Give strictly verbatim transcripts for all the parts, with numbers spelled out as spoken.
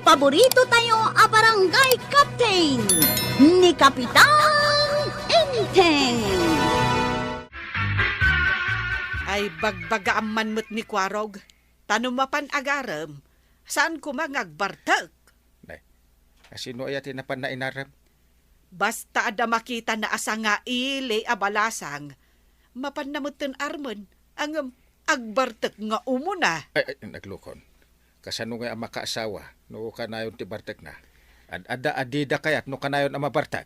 Paborito tayo a barangay captain, ni Kapitan Enteng. Ay, bagbagaam man met ni Kuarog. Ta no mapan agarem, saan koma nga agbartek. Nay, asino aya ti napan nainarem? Basta adda makitana a sangaili a balasang, mapanna metten armen, ngem agbartek nga umuna. Ay, ay, naglukon. Kasano nga a makaasawa no kanayon ti bartekna? Ad-, adda a dida kayat no kanayon a mabartek?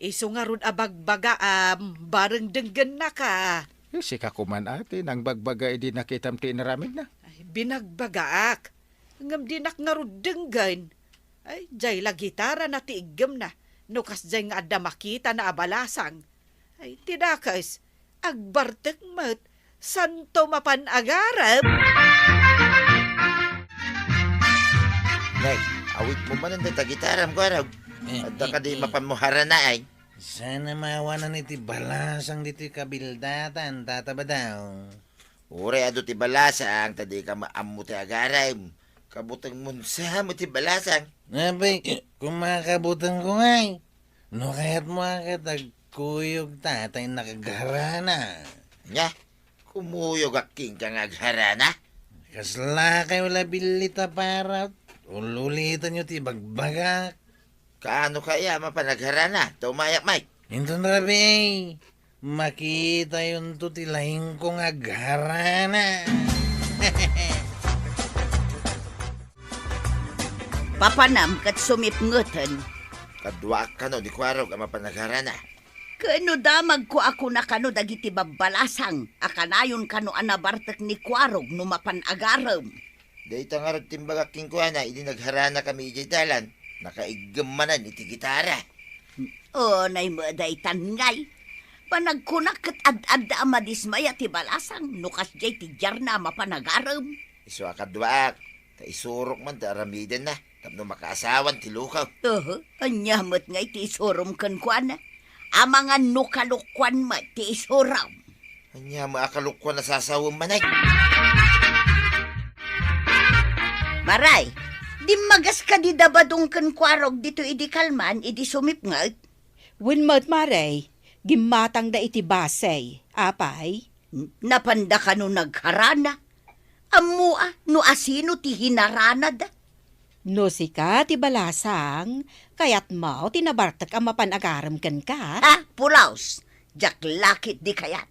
Isu ngarud a bagbagaam, bareng denggennaka. Eh, sika koman a ti nangbagbaga idi nakitam ti inaramidna. Ay, binagbagaak. Ngem dinak ngarud denggen. Ay, jay la gitarana ti iggemna. No kasjay nga adda makitana a balasang. Ay, ti dakes, agbartek met. Santo mapan agarem. Nay, awitmo manen dayta gitaram, Kuarog. Eh, Adda eh, kadi eh. mapanmo harana, ay? Sana maawanan iti balasang ditoy kabildatan, Tata Badaw. Uray adu ti balasang, ta dika maammo ti agarem. Kabutengmon sa met ti balasang. Apay, kumakabutengko ngay. No kayatmo a ket agkuyogta ta innak agharana. Nya, kumuyogak kenka nga agharana? Kaslakayo la billit a para, ululitanyo ti bagbagak. Kaano kaya mapan agharana, ta umayak, Mike? Inton rabii, makitayonto ti laingko nga agharana. Papanam ket sumipngeten. Kaduaak kano ni Kuarog a mapan agharana. Ket no damagko a kuna kano dagiti babbalasang a kanayon kano a nabartek ni Kuarog no mapan agarem. Dayta ngarud ti imbagak kenkuana idi nagharanakami idiay dalan, nakaiggem manen iti gitara. Unay met daytan ngay. Panagkunak ket ad-adda a madismaya ti balasang no kasdiay ti diarna a mapan agarem. Isu a kaduaak, ta isurok man ti aramidenna tapno makaasawan ti lukaw. Oho, ania met ngay ti isurom kenkuana? Amangan no kalukkuan met ti isurom. Ania met a kalukkuan a sasawem manen? Maray, dimmagas kadi da Badong ken Kuarog ditoy idi kalman idi sumipnget? Wen met, Maray, gimmatangda iti basey. Apay? N-, napanda kano nagharana? Ammoa no asino ti hinaranada? No sika ti balasang, kayatmo ti nabartek a mapan agarem kenka? Ah, pulos! Diak la ketdi kayat.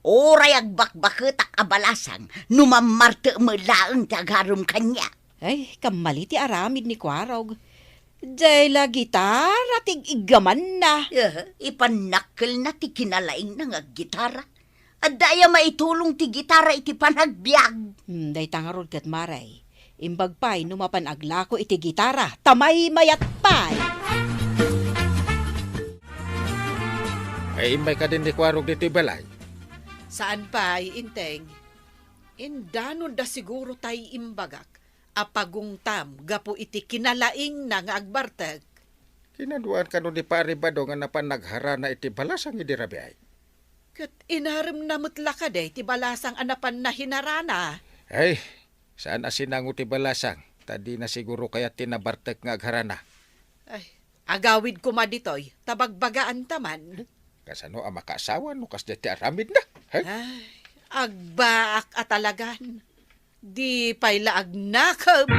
Uray agbakbaketak a balasang no mammartek met laeng ti agarem kaniak. Ay, kammali ti aramid ni Kuarog. Jay la gitara ti ig-iggamanna. Eh, ipannakkelna ti kinalaingna nga aggitara. Adda aya maitulong ti gitara iti panagbiag? Hmm, dayta ngarud ket, Maray. Imbag pay no mapan aglako iti gitara, ta maymayat pay. Ay, immay kadin ni Kuarog ditoy balay? Saan pay, Inteng. Indanonda siguro tay imbagak a pagungtam gapu iti kinalaingna nga agbartek. Kinaduan kano ni Pari Bado nga napan nagharana iti balasang idi rabii? Ket inaremna met la kadi ti balasang a napanna hinarana? Ay, saan a sinango ti balasang, ta dina siguro kayat ti nabartek nga agharana. Ay, agawid koma ditoy, ta bagbagaanta man. Kasano a makaasawa no kasdiay ti aramidna? Ay? Ay, agbaak a talagan. Di pay la agnakem.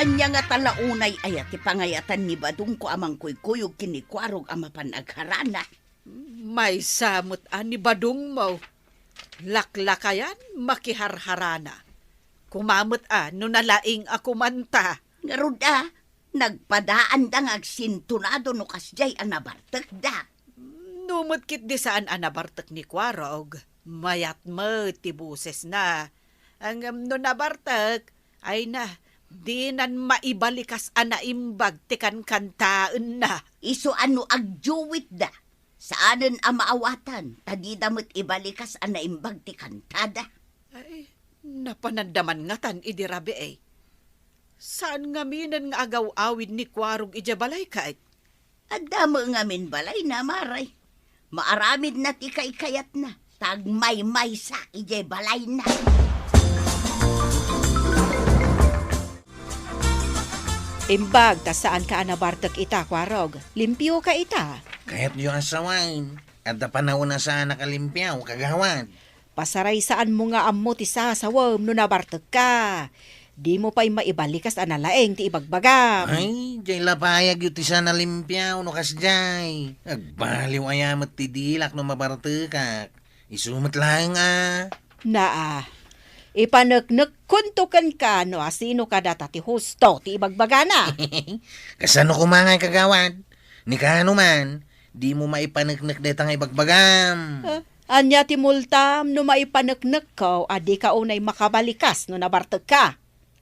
Ania ngata la unay aya ti pangayatan ni Badongko a mangkuykuyog ken ni Kuarog a mapan agharana? Maysa met a ni Badongmo. Laklakayan, makiharharana. Koma met a no nalaing a komanta. Ngarud a, nagpadaanda nga agsintonado no kasdiay a nabartekda. No met ketdi saan a nabartek ni Kuarog, mayat met ti bosesna. Ngem no nabartek, ay na, dinan maibalikas a naimbag ti kankantaenna. Isu a no agduetda, saanen a maawatan, ta dida met ibalikas a naimbag ti kantada. Ay, napananda man ngatan idi rabii. Saan ngaminen nga agaw-awid ni Kuarog idiay balay ket? Adda met ngamin balayna, Maray. Maaramidna ti kaykayatna, ta agmaymaysa idiay balayna. Imbag ta saanka a nabartek ita, Kuarog. Limpioka ita. Kayatyo a sawen, adda panawen a saanak a limpio, kagawad. Pasaraysaanmo nga ammo ti sasawem no nabartekka. Dimo pay maibalikas a nalaing ti ibagbagam. Ay, diay lapayagyo ti sana limpio no kasdiay. Agbaliw aya met ti dilak no mabartekak. Isu met laeng a. Naa, ipaneknekkonto kenka no asino kadata ti husto ti ibagbagana. Kasano koma ngay, kagawad? Ni kaano man, dimo maipaneknek dayta nga ibagbagam. Ah, ania ti multam no maipaneknekko a dika unay makabalikas no nabartekka?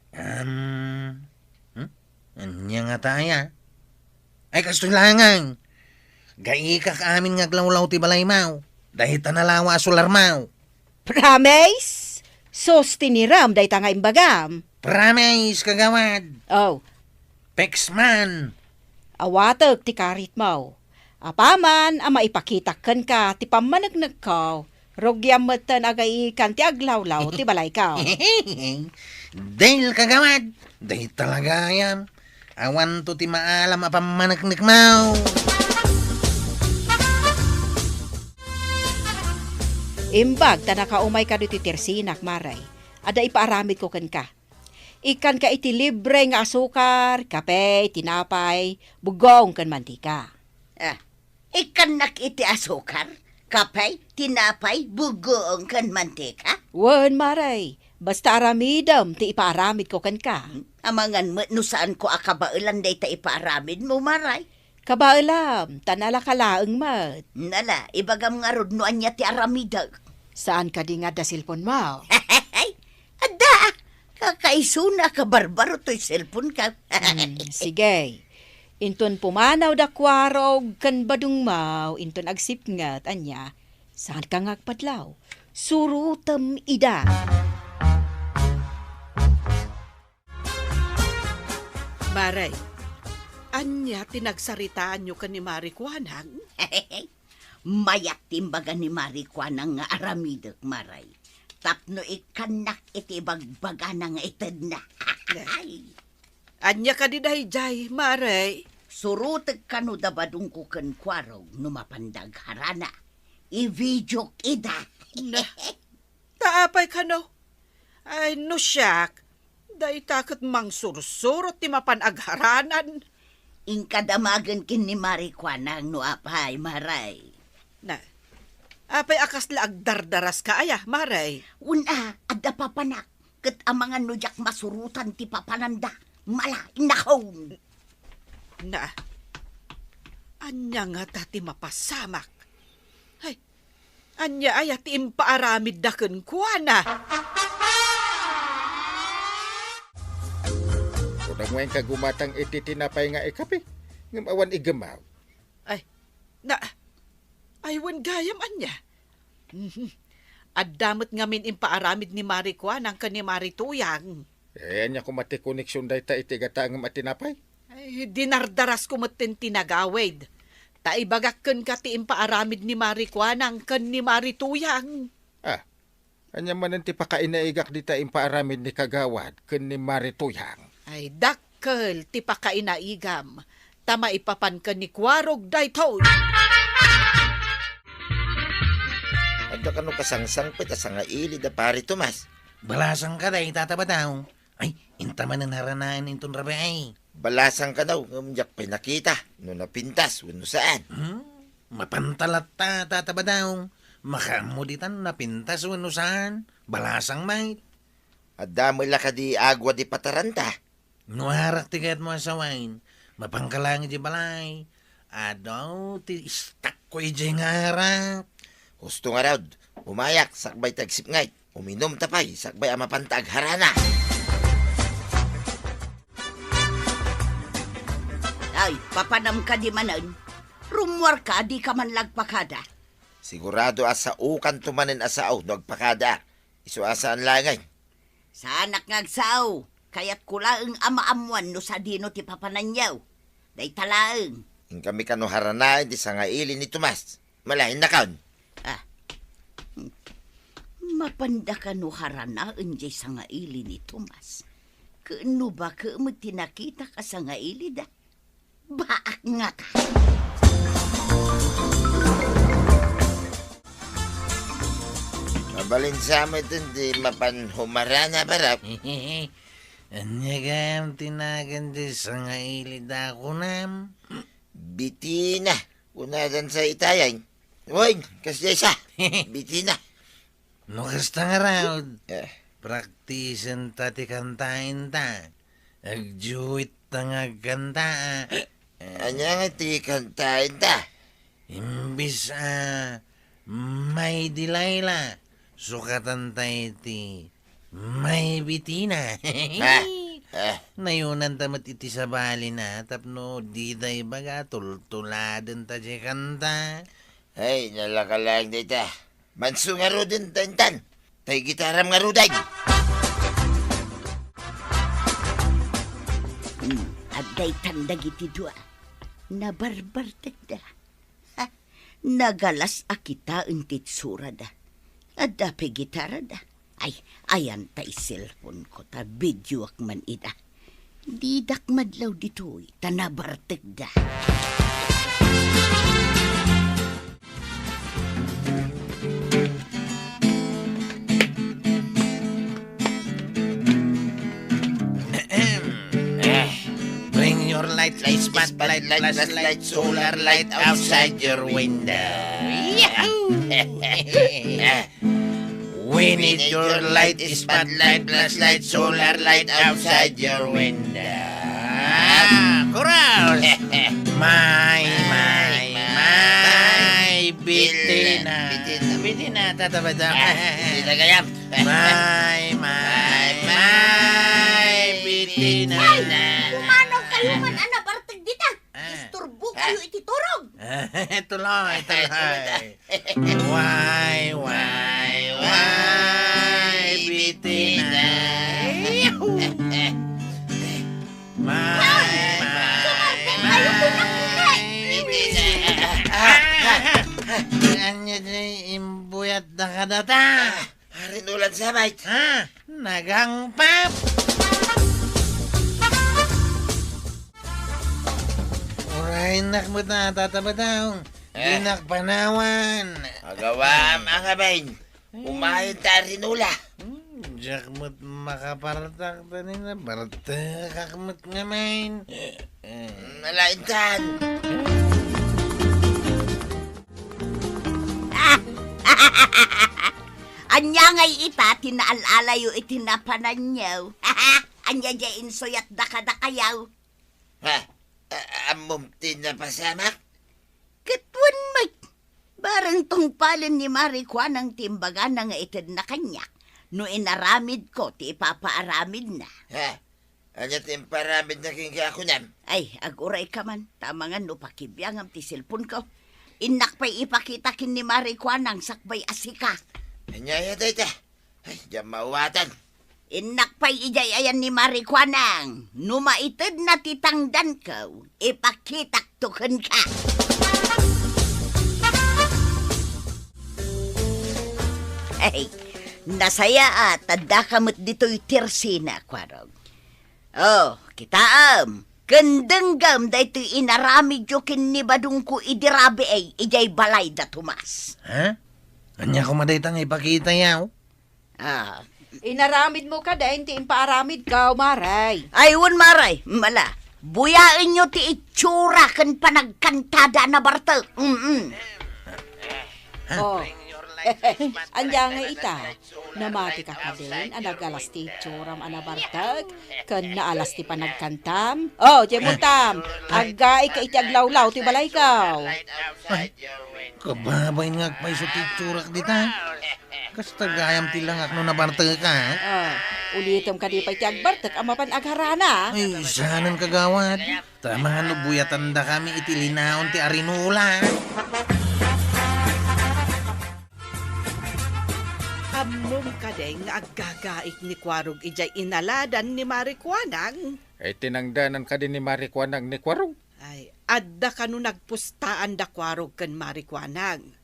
Um, hmm? Ania ngata aya? Ay, kastoy laeng. Gaikak amin nga aglawlaw ti balaymaw. Dayta nalawa a solarmaw. Promise? Sus, tiniram dayta nga imbagam. Promise, kagawad. Oh, Pexman. Awatek ti karitmo. Apaman a maipakitak kenka ti pammaneknekko, rugiam metten a gaikan ti aglawlaw ti balayko. Del, kagawad, dayta la gayam. Awanto ti maalam a pammaneknekmo. Imbag ta nakaumay kano ti tersinak, Mare, adda ipaaramidko kenka. Ikkanka iti libre nga asukar, kape, tinapay, bugong ken mantika. Ah, ikkannak iti asukar, kape, tinapay, bugong ken mantika? Wen, Mare, basta aramidem ti ipaaramidko kenka. Hmm, amangan met no saanko a kabaelan dayta ipaaramidmo, Mare. Kabaelam, ta nalaka laeng met. Nala, ibagam ngarud no ania ti aramidek. Saan kadi nga adda cellphone-mo? Adda! Kakaisuna a kabarbaro toy cellphone-ko. Hmm, sige. Inton pumanaw da Kuarog ken badongmo, inton agsipnget, ania, saanka nga agpadlaw. Surotem ida. Mare, ania ti nagsaritaanyo ken ni Mari Kuanang? Mayat ti imbaga ni Mari Kuanang nga aramidek, Mare. Tapno ikkannak iti ibagbagana nga itedna. Ay. Ania kadi daydiay, Mare? Surotek kano da badongko ken Kuarog no mapanda agharana. I-videok ida. Na, ta apay kano? Ay, no siak, dayta ket mangsursurot ti mapan agharanan. Inka damagen ken ni Mari Kuanang no apay, Mare. Na, apay a kasla agdardaraska aya, Mare? Wen a, adda papanak, ket amangan no diak masurotan ti papananda. Mala, innakon! Na, ania ngata ti mapasamak? Ay, ania aya ti impaaramidda kenkuana? Kunam nga inka gumatang iti tinapay nga ikape, ngem awan igemaw. Ay, na, ay, wen gayam ania? Mhm. Adda met ngamin impaaramid ni Mari Kuanang ken ni Mari Tuyang. Eh, ania koma ti koneksion dayta iti gatangem a tinapay? Ay, dinardarasko metten ti nagawid. Ta ibagak kenka ti impaaramid ni Mari Kuanang ken ni Mari Tuyang. Ah, ania manen ti pakainaigak dita impaaramid ni Kagawad ken ni Mari Tuyang? Ay, dakkel ti pakainaigam, ta maipapan ken ni Kuarog daytoy. Adda kano kasangsangpet a sangaili da Pari Tomas? Balasangka dayta, Tata Badaw. Ay, inta manen haranaen inton rabii. Balasang kano, ngem diak pay nakita no napintas wenno saan. Hmm? Mapanta latta, Tata Badaw. Makaammo ditan napintas wenno saan. Balasang met. Adda met la kadi agua di pataranta? No arak ti kayatmo a sawen, mapanka laeng idiay balay. Adu ti istakko idiay nga arak. Husto ngarud, umayak sakbay ti agsipnget. Uminumta pay sakbay a mapanta agharana. Ay, papanam kadi manen? Rummuarka a dika man la agpakada. Sigurado a saokanto manen a sao no agpakada. Isu a saan laengen. Saanak nga agsao, kayatko laeng a maammoan no sadino ti papananyo. Dayta laeng. Inkami kano haranaen ti sangaili ni Tomas. Malaennakon. Ah. Mapanda kano haranaen diay sangaili ni Tomas. Ken no baket met ti nakitak a sangailida, baak ngata. Mabalin sa met ti mapan humarana, Barok. Ania gayam ti nagan ti sangailida kunam? Bitina, kunadan sa itayan. Wen, kasdiay sa? Bitina. No kasta ngarud, eh, praktisenta ti kantaenta. Agduetta nga agkanta, ah. Eh. Ania nga ti kantaenta? Imbis a My Delilah, sukatanta iti My Bitina. Ah, ah. Nayunanta met iti sabalina tapno dida ibaga tultuladenta diay kanta. Ay, nalaka laeng dayta. Manso ngaruden ta intan. Tay gitaram ngaruden. Hmm, adda itan dagiti dua. Nabarbartekda. Ha, nagalas a kitaen ti itsurada. Adda pay gitarada. Ay, ayan ta iselponko ta videoak man ida. Didak madlaw ditoy ta nabartekda. Ahem. Eh, bring your light, light, spotlight, flashlight, solar light outside your window. Yahoo! We need your light, spotlight, flashlight, solar light outside your window. Ah, chorus! My, my, my, bitina. Bitina. Bitina, tata, bata. Ah, bitina gayam. My, my, my, bitina. Ay, umanaw kayo man a nabarteg dita. Ah. Isturbo kayo iti turog. Tuloy, tuloy. Why, why, why, bitina? My, my, my, bitina. Ah, ah, ah. Ania ti imbuyat da kadata? Ah, Arin Ulan sa, mate. Ha? Nagangpap? Uraynak met a tatabataw. Eh. Dinak panawan. Agawam, angabay. Eh. Umayen ta Arin Ula. Hmm, diak met makapartak ta ni nabartekak met ngamin. Eh, eh. Nalaintan. Ania ngay ita ti naal-alayo iti napananyo? Ania diay insuyatda kadakayo? Ha? A-, ammom ti napasamak? Ket wen met, bareng tungpalen ni Mari Kuanang ti imbagana nga itedna kaniak no inaramidko ti ipapaaramidna. Ha? Ania ti imparamidna kenka a kunam? Ay, ag-urayka man, ta amangan no pakibiangam ti cellphone-ko. Innak pay ipakita ken ni Mari Kuanang sakbay a sika. Ania aya dayta? Ay, diak maawatan. Innak pay idiay ayan ni Mari Kuanang. No maitedna ti tangdanko, ipakitakto kenka. Ay, nasayaat, addaka met ditoy Tirsina, Kuarog. Oh, kitaem, ken denggem daytoy inaramidyo ken ni badongko idi rabii idiay balay da Tomas. Ha? Ania koma dayta nga ipakitayo? Ah. Inaramidmo kadin ti impaaramidko, Mari. Ay, wen, Mari, mala. Buyaenyo ti itsura ken panagkantada a nabartek. Mm-mm. Oh. Ania nga ita? Namatika kadin a nagalas ti itsuram a nabartek ken naalas ti panagkantam? Oh, diay muntam, aggaika iti aglawlaw ti balayko. Ay, kababain nga agpayso ti itsurak dita. Kasta gayam ti langak no nabartekak. Ah, ulitem kadi pay ti agbartek a mapan agharana. Ay, saanen, kagawad. Ta amangan no buyatandakami iti linaon ti Arin Ula. Ammom kadi nga aggagaik ni Kuarog idiay inaladan ni Mari Kuanang? Ay, tinangdanan kadi ni Mari Kuanang ni Kuarog? Ay, adda kano nagpustaan da Kuarog ken Mari Kuanang?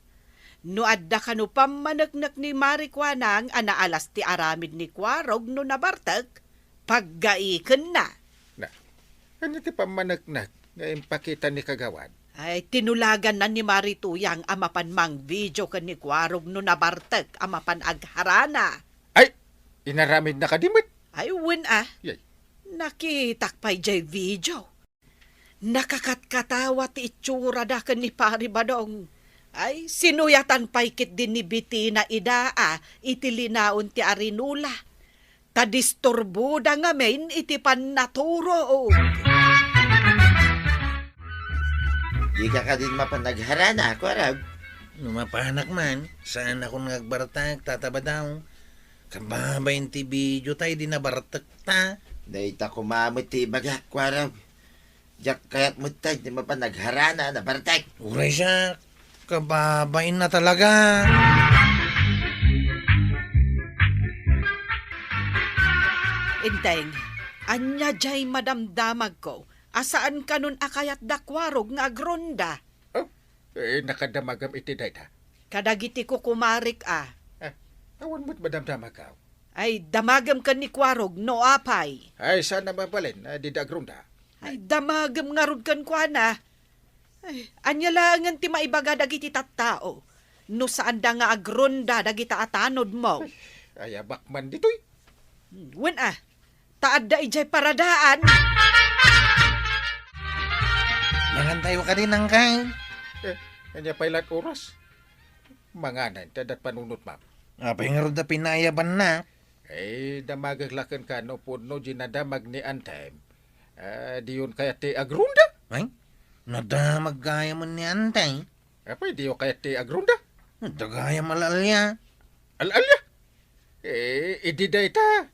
No adda kano pammaneknek ni Mari Kuanang a naalas ti aramid ni Kuarog no nabartek, Paggaikenna. Na, ania ti pammaneknek nga impakita ni Kagawad? Ay, tinulaganna ni Mari Tuyang a mapan mangvideo ken ni Kuarog no nabartek a mapan agharana. Ay, inaramidna kadi met? Ay, wen a. Yay. Nakitak pay jay video. Nakakatkatawa ti itsurada ken ni Pari Badong. Ay, sinuyatan pay ketdi ni Betina ida a iti linaon ti arinola. Ta disturboda ngamin iti pannaturo. Dika kadin mapan agharana, Kuarog? No mapanak man, saanakon nga agbartek, Tata Badong. Kababain ti video ta idi nabartekta. Dayta koma met ti ibagak, Kuarog. Diak kayat met ti mapan agharana a nabartek. Uray siak, kababainna talaga. Enteng, ania jay madamdamagko a saan kanon a kayat da Kuarog nga agronda? Oh, eh, nakadamagam iti dayta? Kadagiti kukumarik a. Ah, awan met madamdamagko. Ay, damagem ken ni Kuarog no apay. Ay, saan a mabalin a dida agronda? Ay, damagem ngarud kenkuana. Ay, ania laengen ti maibaga dagiti tattao no saanda nga agronda dagita a tanodmo? Ay, ayabak man ditoy. Hmm, wen a, ta adda idiay paradaan. Mangantayo kadi, Angkel? Eh, ania pay la't oras? Manganen, ta adda't panunotmam. Apay ngarud a pinaayabannak? Eh, damagek la kenka no pudno diay nadamag ni Antem. Ah, diyon kayat ti agronda? Ay, nadamag gayam ni Antem. Apay, diyo kayat ti agronda? Adda gayam al-alia. Al-alia? Eh, idi dayta,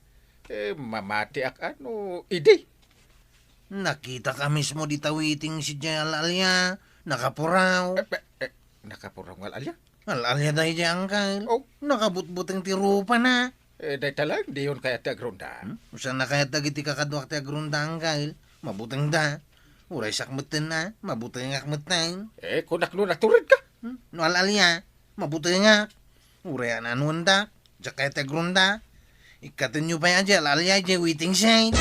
eh, mamatiak ano, idi? Nakitak a mismo dita waiting shed diay al-alia, nakapuraw. Eh, eh, eh, nakapuraw nga al-alia? Al-alia daydiay, Angkel. Oh. Nakabutbuteng ti rupana. Eh, dayta laeng, diyon kayat ti agronda? Hmm? Saan a kayat dagiti kakaduak ti agronda, Angkel? Mabutengda. Uray siak metten a, mabutengak metten. Eh, kunak no naturedka? Hmm? No al-alia, mabutengak. Uray an-anuendak, diak kayat ti agronda. Ikkatenyo pay a diay al-alia diay waiting shed.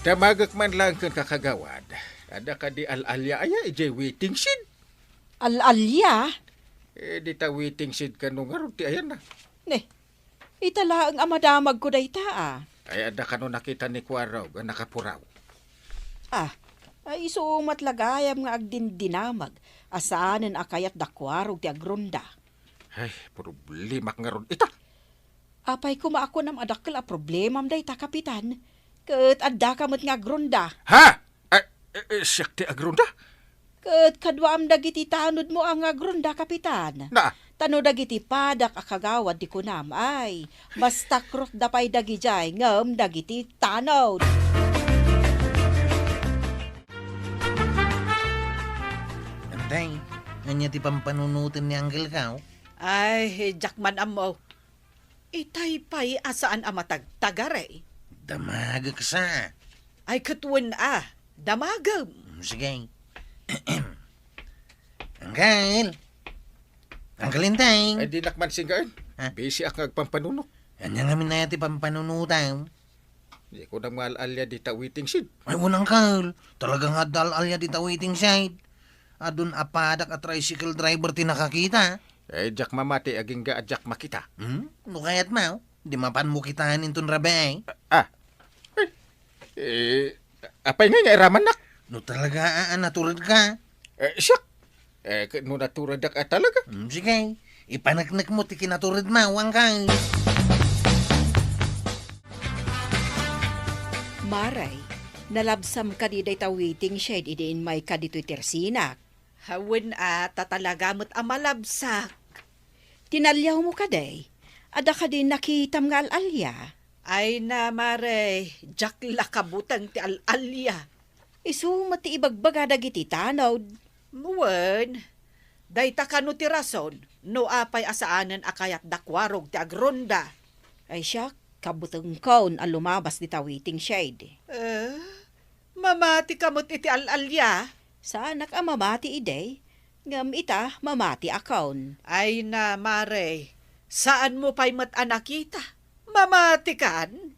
Damagek man laeng kenka, Kagawad. Adda kadi al-alia aya idiay waiting shed? Al-alia? Eh, dita waiting shed kano ngarud ti ayanna? Ne, ita laeng a madamagko dayta a. Ay, adda kano nakita ni Kuarog a nakapuraw? Ah, ay, isu met la gayam nga agdindinamag a saanen a kayat da Kuarog ti agronda. Ay, problemak ngarud ita. Apay koma a kunam a dakkel a problemam dayta, Kapitan? Ket addaka met nga agronda. Ha? Eh, eh, eh, siak ti agronda? Ket kaduam dagiti tanodmo a nga agronda, Kapitan. Na? Ta no dagiti padak a kagawad ti kunam, ay, mas takrotda pay dagidiay ngem dagiti tanod. Antay, ania ti pampanunoten ni Angkelko? Ay, diak man ammo. Itay pay a saan a matagtagari. Damagek sa. Ay, ket wen a, damagem. Mm, sige. Angkel. Angkel Inteng. Ay, dinak man singgaen. Ha? Busy ak nga agpampanunot. Ania ngamin aya ti pampanunotam? Di ko nang maal-alia dita waiting shed. Ay, wen, Angkel. Talaga nga adda al-alia dita waiting shed. Adun a padak a tricycle driver ti nakakita. Eh, diak mamati agingga a diak makita. Hmm? No kayatmo, di mapanmo kitaen inton rabii. Ah, ah. Eh, eh, apay ngay nga iramannak? No talaga a, a naturedka. Eh, siak. Eh, k-, no naturedak a talaga. Hmm, sige. Ipaneknekmo ti kinaturedmo, Angkel. Mare, nalabsam kadi dayta waiting shed idi immayka ditoy tersinak? Wen a, ta talaga met a malabsak. Tinaliawmo kadi? Adda kadi nakitam nga al-alia? Ay na, Mare, diak la kabuteng ti al-alia. Isu met ti ibagbaga dagiti tanod. Wen, dayta kano ti rason no apay a saanen a kayat da Kuarog ti agronda. Ay siak, kabutengkon a lumabas dita waiting shed. Eh, mamati ka met iti al-alia? Saanak a mamati idi. Ngem ita, mamatiakon. Ay na, Mare, saanmo pay met a nakita? Mamatikan?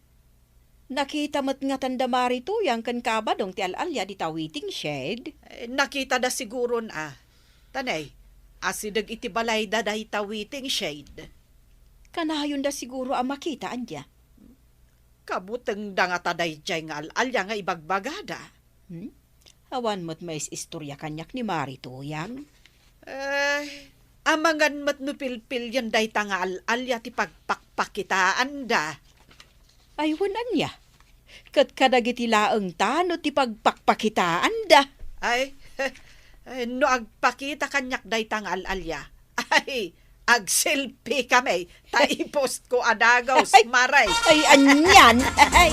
Nakita met ngatan da Mari Tuyang ken Kabadong ti al-alia dita waiting shed? Eh, nakitada siguron a. Tanay, asideg iti balayda dayta waiting shed. Kanayonda siguro a makita, ania? Kabutengda ngata daydiay nga al-alia nga ibagbagada. Hmm? Awan met mais-istoria kaniak ni Mari Tuyang. Eh, amangan met no pilpilien dayta nga al-alia ti pagpakpakitaanda. Ay, wen ania? Ket kadagiti laeng tanod ti pagpakpakitaanda. Ay, ay, no agpakita kaniak dayta nga al-alia, ay, agselfie kami, ta i-post ko a dagos, Ay, Mare. Ay, anian? Ay.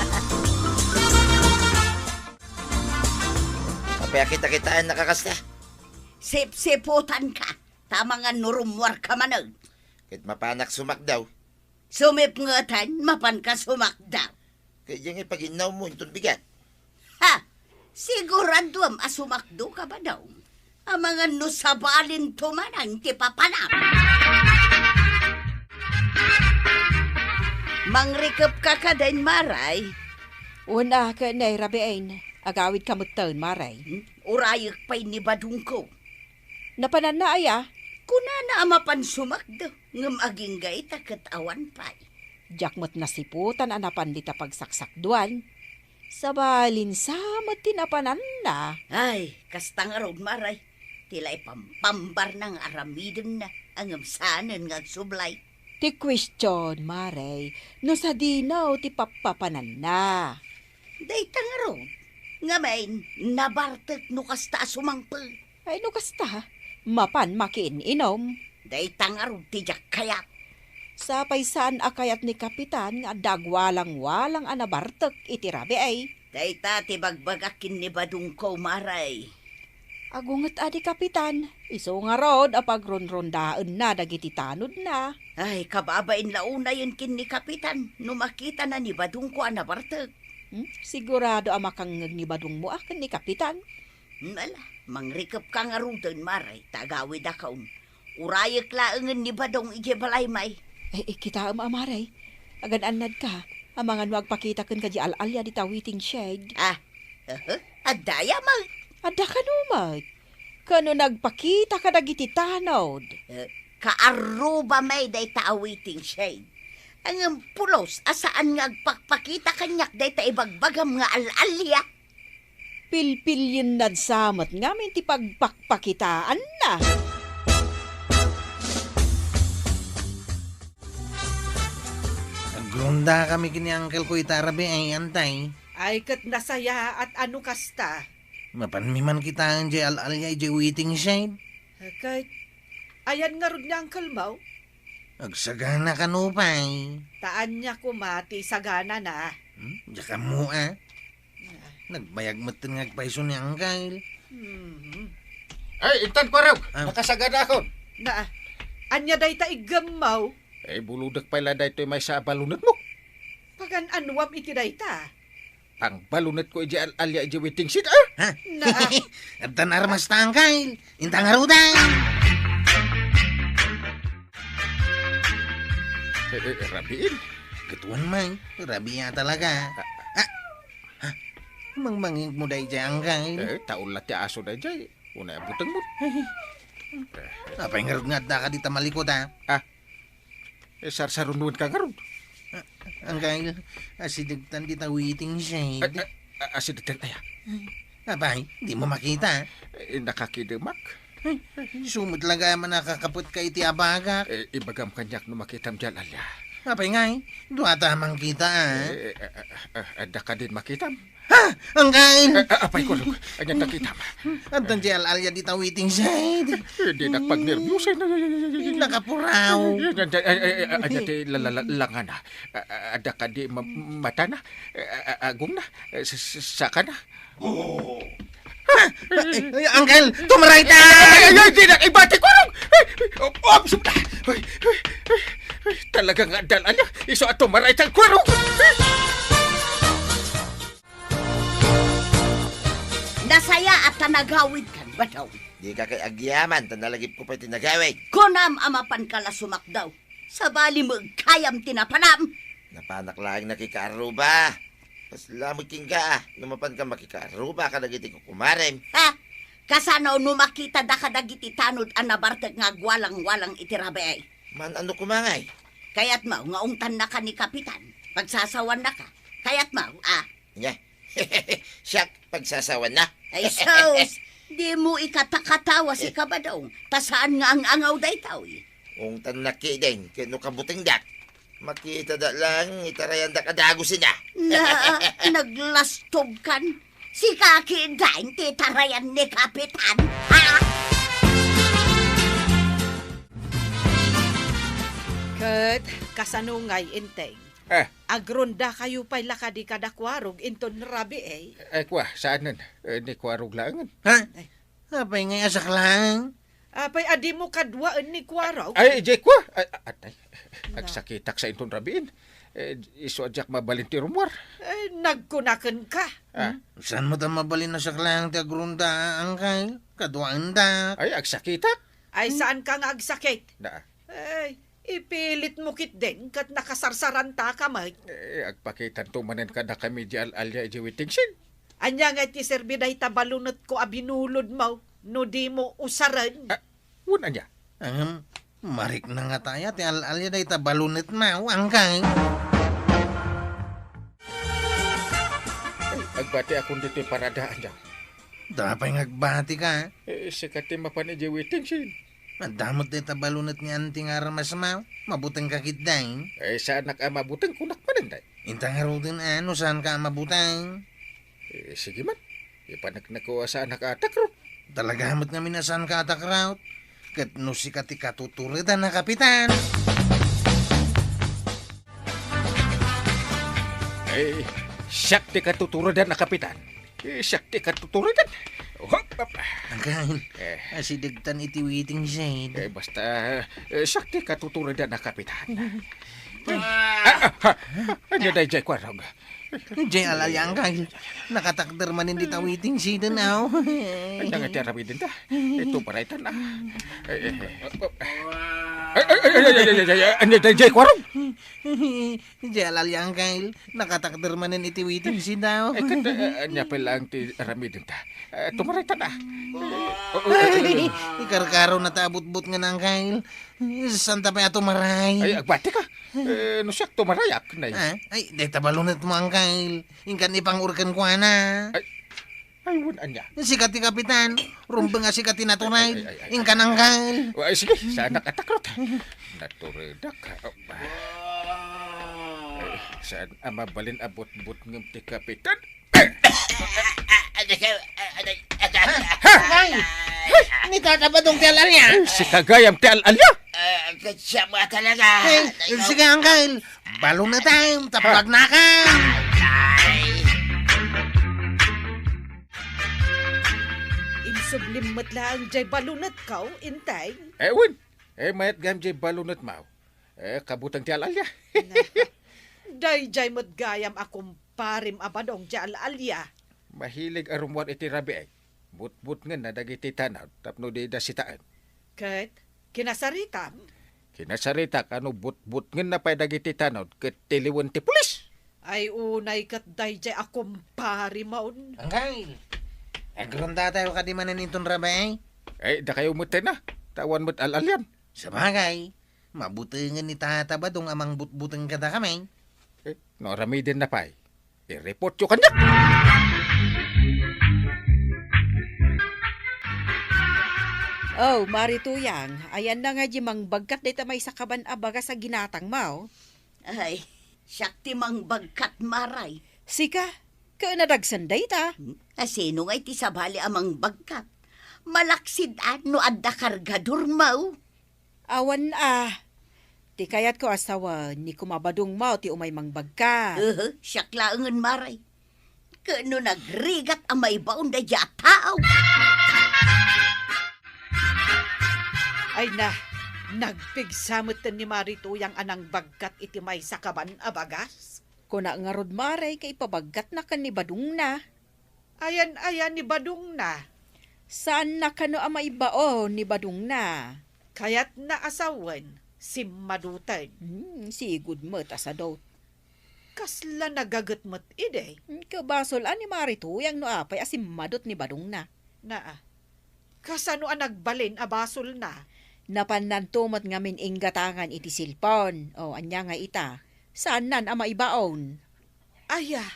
Apay a kita-kitaan nakakasta? Sipsiputan ka, ta amangan no rummuar ka manen. Ket mapanak sumakdaw. Sumipngeten, mapan ka sumakdaw. Ket diay nga ipaginnaw mo inton bigat. Ha! Siguraduam a sumakdo ka, Badong. Amangan no sabalin tumanan ti papanam. Mangrikep ka kadin, Mare? Wen a, ket nay, rabiin. Agawid ka metten, Mare. Hmm? Urayek pay ni Badongko. Napananna aya? Kunana a mapan sumakdo, ngem agingga ita ket awan pay. Diak met nasiputan a napan dita pagsaksakduan. Sabalin sa met ti napananna. Ay, kasta ngarud, Mare. Ti la ipampambarna nga aramidenna, ngem saanen nga agsublay. Ti question, Mare, no sadino ti pappapananna. Dayta ngarud. Ngamin, nabartek no kasta a sumangpet. Ay, no kasta, mapan makiin-inom. Dayta ngarud ti diak kayat. Sapay saan a kayat ni Kapitan nga adda agwalang-walang a nabartek iti rabii. Dayta ti bagbagak ken ni Badongko, Mare. Agunget a di Kapitan, isu ngarud a pagronrondaenna dagiti tanodna. Ay, kababain la unayen ken ni Kapitan no makitana ni Badongko a nabartek. Hmm? Sigurado a makangngeg ni Badongmo a ken ni Kapitan. Ala, mangrikep ka ngaruden, Mare, ta agawidakon. Urayek laengen ni Badong idiay balaymi. Eh, eh, kitaem a, Mare. Agan-annad ka, amangan no agpakita ken ka diay al-alia dita waiting shed. Ah, aha, adda aya met. Adda kano met. Kano nagpakita kadagiti tanod. Eh, kaarruba met dayta a waiting shed. Ngem pulos a saan nga agpakpakita kaniak dayta ibagbagam nga al-alia. Pilpiliennad sa met ngamin ti pagpakpakitaanna. Nagrondakami ken ni Uncle ko ita a rabii, Antay. Ay, ket nasayaat a no kasta. Mapanmi man kitaen diay al-alia idiay waiting shed. Ket, ayan ngarud ni Uncle mo? Agsagana kano pay. Ta ania koma ti saganana? Hmm? Diak ammo a. Ah. Nagbayag metten nga agpayso ni Uncle. Mhm. Ay, intan, Kuarog! Ah. Nakasaganakon! Na, ania dayta iggemmaw? Eh, bulodek pay la daytoy maysa a balonetmo. Pagan-anuam iti dayta? Pangbalonet ko iti al-alia iti waiting shed, ah? Ha? Na. Addan armas ta, Uncle. Inta ngaruden. Eh, eh, rabiin. Ket wen man, rabii a talaga. Ah. Ah. Ha? Mangmangig mo daydiay, Uncle. Eh, taul la ti aso daydiay. Unay a butengmo. Apay ngarud nga adda ka dita malikot, ah? Ah. Eh, sarsarunuen ka ngarud. Ah, Uncle, asidegtan dita waiting shed. Ah, ah, asidegtan aya? Apay, dimo makita? Eh, nakakidemak. Ay, isu met la gayam a nakakapet ka iti abagak. Eh, ibagam kaniak no makitam diay al-alia. Apay ngay, dua ta mangkita, ah. Eh, eh, eh, eh, adda kadin makitam? Ha? Uncle! Eh, eh, apay, Kuarog. Ania ti kitam? Addan diay al-alia dita waiting shed. Eh, dinak pagnerbios, eh. Nakapuraw. Eh, eh, eh, eh, ania ti la-, la-, la-, langana? Ah, ah, adda kadi ma-, matana? Eh, ah, ah, agongna? Eh, sa-, sa-, sakana? Ha? Ay, ay, Uncle, tumaray ta! Ay, ay, ay, dinak ibati, Kuarog! Ay, ay, oh, oh, sum-, ay, ay, ay, ay, talaga nga addan ania, isu a tumaray ta, Kuarog! Nasayaat a nagawidkan, Badong. Dika kay agyaman, ta nalagipko pay ti nagawid. Kunam a mapanka la sumakdaw. Sabali met gayam ti napanam. Napanak laeng nakikaaruba. Kasla met kenka, no mapanka makikaaruba kadagiti kukumarem. Ha? Kasano no makitadaka dagiti tanod a nabartek nga agwalang-walang iti rabii? Man-ano koma ngay? Kayatmo nga ungtannaka ni Kapitan. Pagsasawannaka. Kayatmo, a? Nya. Siak, pagsasawanna. Ay, sus! Dimo ikatakatawa si Kabadong, ta saan nga ang-angaw daytoy. Ungtannak ketdin, ket no kabutengdak, makitada laeng itarayandak a dagusina. Na, naglastogkan. Sika ketdin ti tarayan ni Kapitan, ha? Ket kasano ngay, Enteng? Eh. Agrondakayo pay la kadi kada Kuarog inton rabii, eh? Eh, kua, saanen? Eh, ni Kuarog laengen. Ha? Ay. Apay ngay a saklang? Apay a dimo kaduaen ni Kuarog? Ay, idiay kua. Ay, atay. Na. Agsakitak sa inton rabiin. Eh, isu a diak mabalin ti rummuar. Eh, nagkunakenka. Ah. Hmm? Saan met a mabalin a saklang ti agronda, angkel? Kaduaendak. Ay, agsakitak. Ay, hmm? Saanka nga agsakit? Na. Ay, ipilitmo ketdin ket nakasarsarantaka met. Eh, agpakitanto manen kadakami diay al-alia idiay waiting shed. Ania ngay ti serbi dayta balunetko a binulodmo no dimo usaren? Ah, wen ania? Ahem, marikna ngata aya ti al-alia dayta balunetmo, angkel? Ay, agbatiakon ditoy parada, ania? Apay nga agbatika? Eh, sika ti mapan idiay waiting shed. Adda met dayta balunet nga anti nga armasmo. Mabutengka ketdin. Eh, saanak a mabuteng, kunak manen, day. Inta ngaruden a no saanka a mabuteng. Eh, sige man. Ipanekneko a saanak a takrot. Talaga met ngamin a saanka a takrot. Ket no sika ti katuturedan a kapitan. Eh, siak ti katuturedan a kapitan. Eh, siak ti katuturedan. Hop, hop. Angkel, eh, asidegtan iti waiting shed. Eh, basta, eh, siak ti katuturedan a kapitan. Ah, ah, ah, ania daydiay, Kuarog? Diay al-alia, angkel. Nakatakder manen dita waiting shed, aw. Ania nga ti aramidenta? Ito, paraytan, ah. Eh, eh, eh. Ay, ay, ay, ania daydiay, Kuarog? Diay al-alia, angkel. Nakatakder manen iti waiting shed, aw. Eh, ket, eh, ania pay laeng ti aramidenta? Eh, tumaraytan, ah. Eh, oh, oh, eh, eh. Ay, ikarkaronata a butbutngen, angkel. Saanta pay a tumaray. Ay, agbatika. Eh, no siak tumarayak, nay. Ah, ay, dayta balunetmo, angkel. Inkan ipangur kenkuana. Ay, ay, wen ania? Sika ti kapitan. Rumbeng a sika ti natured. Ay, ay, ay, ay. Inkan, angkel. Ay, sige, saanak a takrot. Naturedak. Ay, saan a mabalin a butbutngem ti kapitan? Ay! Ni Tata Badong ti al-alia? Ay, sika gayam ti al-alia? Ah, ket siak met talaga. Ay, sige, angkel. Balunetem, taplag na ka. Ay. Insublim met laeng diay balunetko, Enteng. Eh, wen. Eh, mayat gayam diay balunetmo. Eh, kabuteng ti al-alia. Daydiay met gayam a kumparem a Badong diay al-alia. Mahilig a rummuar iti rabii. Butbutngenna dagiti tanod tapno dida sitaen. Ket kinasaritam? Kinasaritak a no butbutngenna pay dagiti tanod ket tiliwen ti pulis. Ay, unay ket daydiay a kumparemon. Angkel, agrondatayo kadi manen inton rabii? Ay, dakayo metten a. Ta awan met al-aliam. Sabagay, mabutengen ni Tata Badong a mangbutbuteng kadakami. Eh, no aramidenna pay, i-reportyo kaniak. Oh, Mari Tuyang, ayanna nga di mangbagkat dayta maysa kaban a bagas a ginatangmo? Ay, siak ti mangbagkat, Maray. Sika? Ket nadagsen dayta? Hmm? A sino ngay ti sabali a mangbagkat? Malaksid a no adda kargadormo. Awan a. Ti kayatko a sawen, ni Kuma Badongmo ti umay mangbagkat. Ehe, siak laengen, Maray. Ket no nagrigat a maibaon daydiay a tao. Ay na, nagpigsa metten ni Mari Tuyang a nangbagkat iti maysa kaban a bagas. Kuna ngarud, Maray, nga ipabagkatna ken ni Badongna. Ayan aya ni Badongna? Saanna kano a maibaon ni Badongna? Kayatna a sawen, simmaduten. Hmm, sigud met a sadut. Kasla nagaget met idi. Hmm, ket basol a ni Mari Tuyang no apay a simmadut ni Badongna. Naa. Kasano a nagbalin a basolna? Napannanto met ngamin inggatangan iti cellphone. O, ania ngay ita? Saannan a maibaon? Aya?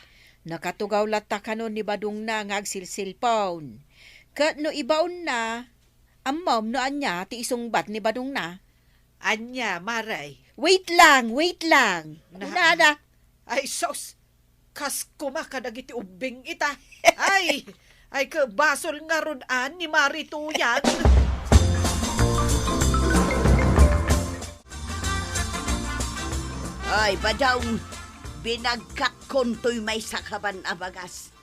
Nakatugaw latta kano ni Badongna nga agsilcellphone. Ket no ibaonna, ammom no ania ti isungbat ni Badongna? Ania, Mari? Wait lang, wait lang. Na- Kunada. Ay, sus! Kas koma kadagiti ubbing ita. Ay, ay, ket basol ngarud a ni Mari Tuyang. Ay, Badong, binagkatkon toy maysa kaban a bagas.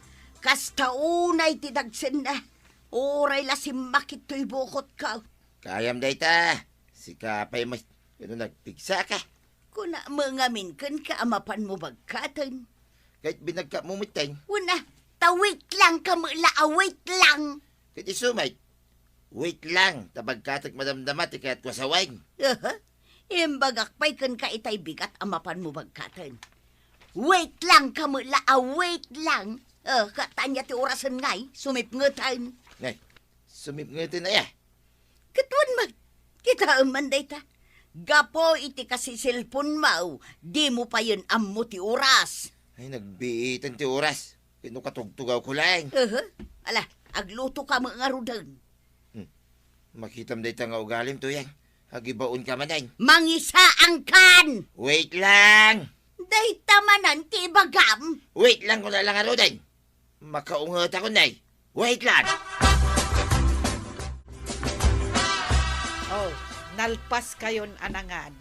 Kasta unay ti dagsenna. Uray la simmakit toy bukotko. Kayam dayta. Sika pay met, no nagpigsaka. Kuna met ngamin kenka a mapanmo bagkaten. Ket binagkatmo metten. Kuna, ta wait lang ka met la a wait lang. Ket isu met, wait lang, ta bagkatek madamdama ti kayatko a sawen. Aha. Imbagak pay kenka itay bigat a mapanmo bagkaten. Wait lang ka met la a wait lang. Eh, ket ania ti orasen ngay, sumipngeten. Nay, sumipngeten aya? Ket wen met, kitaem man dayta. Gapu iti kasiselponmo, dimo payen ammo ti oras. Ay, nagbiiten ti oras. Ket no katugtugawko laeng. Aha. Ala, aglutoka met ngaruden. Hmm. Makitam dayta nga ugalim, Tuyang. Agibaonka manen. Mangisaangkan! Wait lang! Dayta manen ti ibagam. Wait lang, kuna lang ngaruden. Makaungetakon, nay. Wait lang! Oh, nalpaskayon a nangan.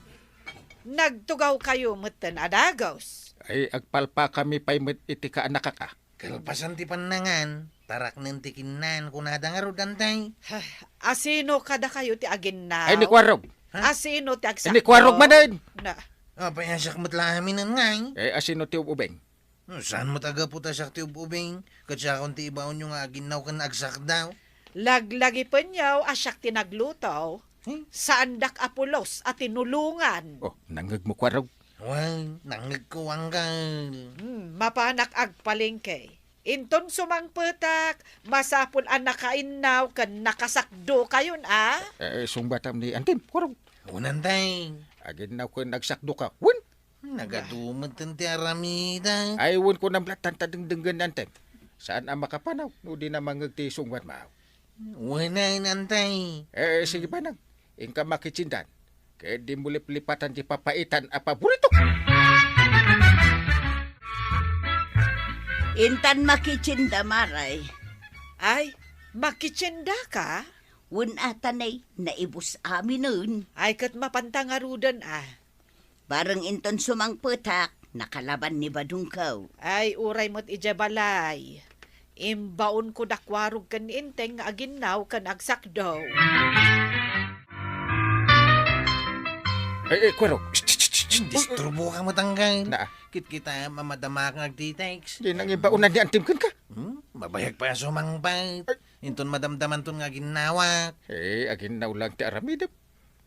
Nagtugawkayo metten a dagus. Ay, agpalpakami pay met iti kaanakak a. Kalpasan ti pannangan, taraknen ti kinnan, kunada ngarud, antay. Ay, asino kadakayo ti aginnaw? Ay, ni Kuarog. Ha? Asino ti agsakdaw? Ay, ni Kuarog manen. Na. Apay, a siak met la aminen ngay. Eh, asino ti ub-ubing? Hmm, saan met a gapu ta siak ti ub-ubing? Ket siakon ti ibaonyo nga aginnaw ken agsakdaw? Laglagipenyo a siak ti nagluto. Hmm? Saandak a pulos a tinulongan. Oh, nangngegmo, Kuarog? Wen, nangngegko, Angkel. Hmm, mapanak agpalengke. Inton sumangpetak, masapul a nakainnaw ken nakasakdokayon a. Eh, sungbatam ni Antim, Kuarog. Wen, Antay. Aginnaw ken agsakdoka. Wen? Nagadu metten ti aramidek. Ay, wen, kunam lattan ta dengdenggen ni Antim. Saan a makapanaw no dina mangngeg ti sungbatmo. Wen, Antay. Eh, sige, Manang. Inka makitsindan. Ket dimo liplipatan ti papaitan a paborito. Intan makitsinda, Maray. Ay, makitsindaka? Wen, Atanay, naibus aminen. Ay, ket mapanta ngaruden a. Bareng inton sumangpetak, nakalaban ni Badongko. Ay, uray met idiay balay. Imbaonko da Kuarog ken ni Enteng nga aginnaw ken agsakdaw. Ay, ay, Kuarog. Shh, shh, shh, shh. Disturboka met, Angkel. Naa. Kitkitaem a madamaak nga agtitext. Di nang imbaonan ni Antim kenka. Hmm? Mabayag pay a sumangpet. Ay. Inton madamdamanton nga aginnawak. Eh, aginnaw lang ti aramidem.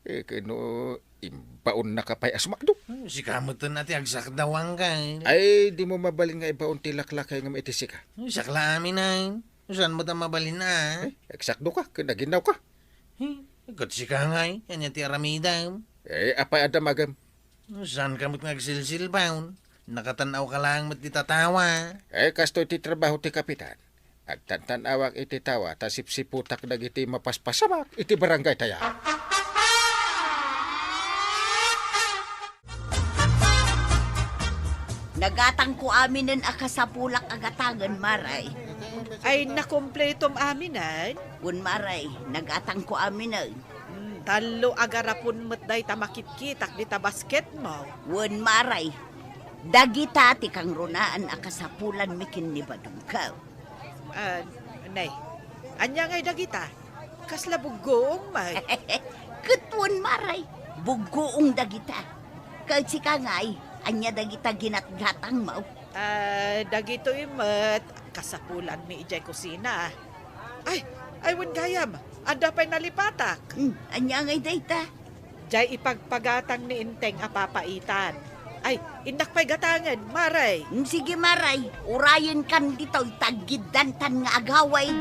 Eh, ket no imbaonnaka pay a sumakdo. Hmm, sika metten a ti agsakdaw, Angkel. Ay, dimo mabalin nga ibaon ti laklakay ngem iti sika. Hmm, siak la aminen. Saan met a mabalin a? Ay, agsakdoka, ken aginnawka. Hmm, ket sika ngay, ania ti aramidem? Eh, apay a damagem? Hmm, saanka met nga agsilsilbaw? Nakatan-awka laeng met ti tatawa. Eh, kastoy ti trabaho ti kapitan. Agtantan-awak iti tawa ta sipsiputak dagiti mapaspasamak iti barangay tayo. Nagatangko aminen a kasapulak a gatangen, Maray. Ay, nakumpletom aminen? Wen, Maray, nagatangko aminen. Hmm, tallo a garapon met dayta makitkitak dita basketmo. Wen, Maray, dagita ti kangrunaan a kasapulanmi ken ni Badongko. Ah, nay, ania ngay dagita? Kasla buggoong met. Ket wen, Maray, buggoong dagita. Ket sika ngay, ania dagita ginatgatangmo? Ah, dagitoy met, kasapulanmi idiay kusina. Ay, Ay, wen gayam, adda pay nalipatak. Hmm, ania ngay dayta? Jay ipagpagatang ni Enteng a papaitan. Ay, innak pay gatangen, Maray. Hmm, sige, Maray. Urayenkan ditoy, taggiddantan nga agawid.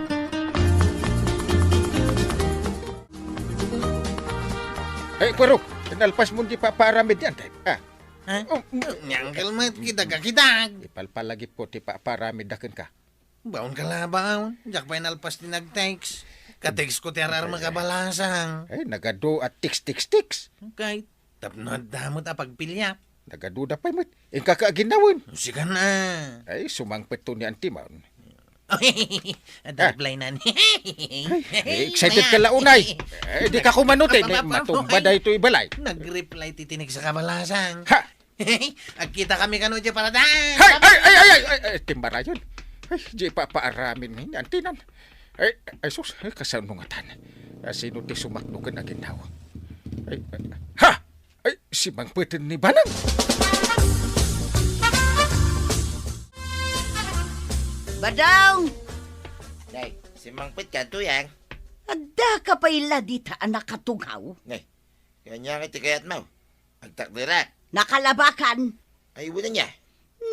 Ay, Kuero, nalpas mo di papaaramid yan, tay. Ah. Ha? Oh, mm. Ni Uncle met, kidag a kidag. Ipalpalagipko ti papaaramid da kenka. Baon ka labaw. Diak pay nalpas ti nag-text. Ka-text ko ti ar-armek a balasang. Ay, nagadu a text, text, text. Kay, tapno adda met a pagpiliak. Nagaduda pay met. Inka ka aginnawen. Sikan na. Ay, sumangpet to ni Auntie Mon. Adda reply na ni. Ay, excited ka la unay. Eh, di ka kumano, te. Matumba daytoy balay. Nag-reply ti tinext a kabalasang. Ha? Agkita kami kano, di para daan. Hay, ay, ay, ay, ay, ay, ay, timbarayon. Ay, di pa paaramin ni Auntie Nan. Ay, ay, sus, ay, kasano nga tan? Ah, sino ti sumakno ken aginnaw? Ay, ay, ha! Ay, si Mangpeten ni Banang. Badong! Nay, si Mangpet ka, Tuyang. Adda ka pay la dita a nakatungaw? Nay, kanya nga ti kayat mo. Agtakderak. Nakalabakan. Ay, wala niya.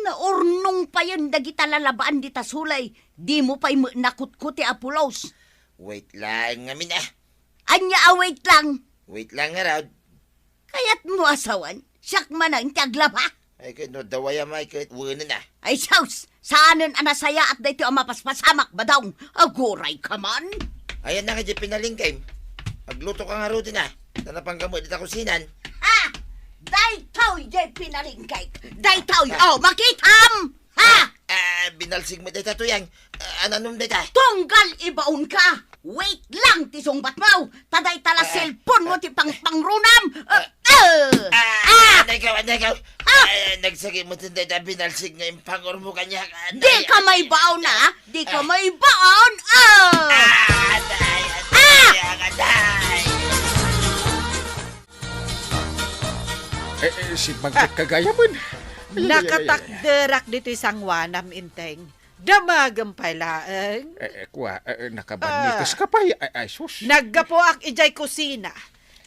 Naurnong payen dagita lalabaan dita sulay. Di mo pay met nakutkuti a pulos. Wait lang, amin ah. Anya a wait lang? Wait lang nga, Rod. Kayat mo asawan? Siak manen ti aglaba? Ay, ket no dawayam ay ket wenen ah. Ay, sus! Saanen a nasayaat daytoy a mapaspasamak, Badong. Aguray ka man. Ayan na nga di pinalingkem. Agluto ka ngaruden ah. Ta napanka met dita kusinan. Ha! Daytoy di pinalingkek. Daytoy, ah, oh, makitam! Ha! Ah, binalsig met dayta, Tuyang. Ah, ananom dayta? Tunggal ibaon ka. Wait lang ti sungbat mo. Ta dayta la cellphone mo ti pangpangrunam. Ah, ah, ah, ah, nagaw, nagaw. Ah! Ah, nagsagi mo ti dayta binalsig nga impangor mo kanya. Di ka maibaon, ah. Di ka maibaon, ah. Ah, aday, aday, aday. Eh, eh, si Bangkit kagayamen. Ay, ay, ay, ay. Nakatakderak ditoy sanguanam, Enteng. Damagem pay laeng. Eh, eh, kua, eh, eh, nakabannites ka pay. Ay, ay, sus. Naggapuak idiay kusina.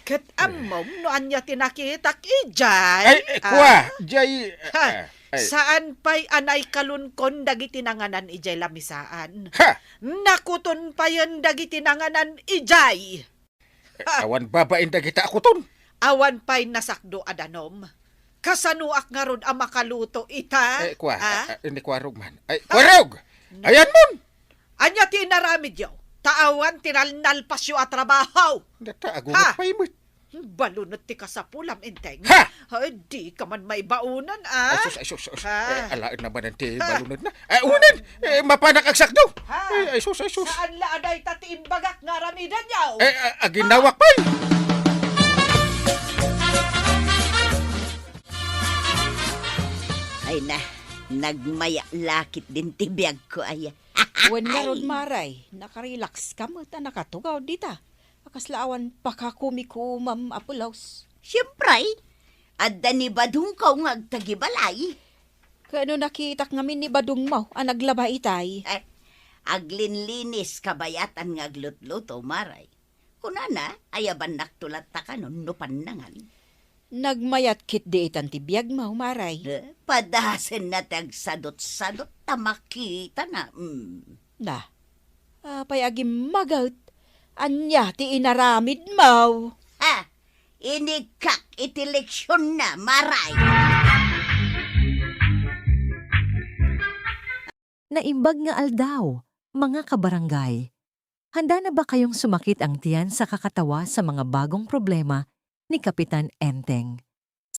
Ket ammom no ania ti nakitak idiay? Ay, eh, kua, ah, diay, eh, ha, eh, ay. Saan pay a naikalunkon dagiti nanganan idiay lamisaan. Ha! Nakuton payen dagiti nanganan idiay. Eh, ah, awan babain dagita a kuton. Awan pay nasakdo a danom. Kasanoak ngarud a makaluto ita? Eh, kua, ah, ah, ni Kuarog man. Ay, ah, Kuarog! Na- Ayanmon! Ania ti inaramidyo? Ta awan ti nalnalpasyo a trabaho. Data, agungot pay met. Balunot ti kasapulam, Enteng. Ha! Ay, di ka man maibaonan, ah. Ay, sus, ay, sus, sus. Ha? Eh, alaen na manen ti balunot na. Eh, unen, eh, mapanak agsakdo. Ha? Ay, ay, sus, ay, sus. Saan la a dayta ti imbagak nga aramidenyo? Eh, a-, aginnawak pay. Ay na, nagmaya lakit din ti biagko, ay. Wen ngarud, Maray, nakarelax ka met a nakatugaw dita. A kasla awan pakakumikumam a pulos. Siempre, adda ni Badongko nga agtagibalay. Ket no nakitak ngamin ni Badongmo a naglaba itay. Eh, aglinlinis kabayatan nga aglutluto, Maray. Kunana, ayabannakto latta kanon no pannangan. Nagmayat ketdi itan ti biagmo, Maray. Eh, padasenna ti agsadutsadut ta makitana. Mm. Na, apay agimmaget? Ania ti inaramidmo? Ha! Inikkak iti leksionna, Maray! Naimbag nga aldaw, mga kabarangay. Handa na ba kayong sumakit ang tiyan sa kakatawa sa mga bagong problema ni Kapitan Enteng?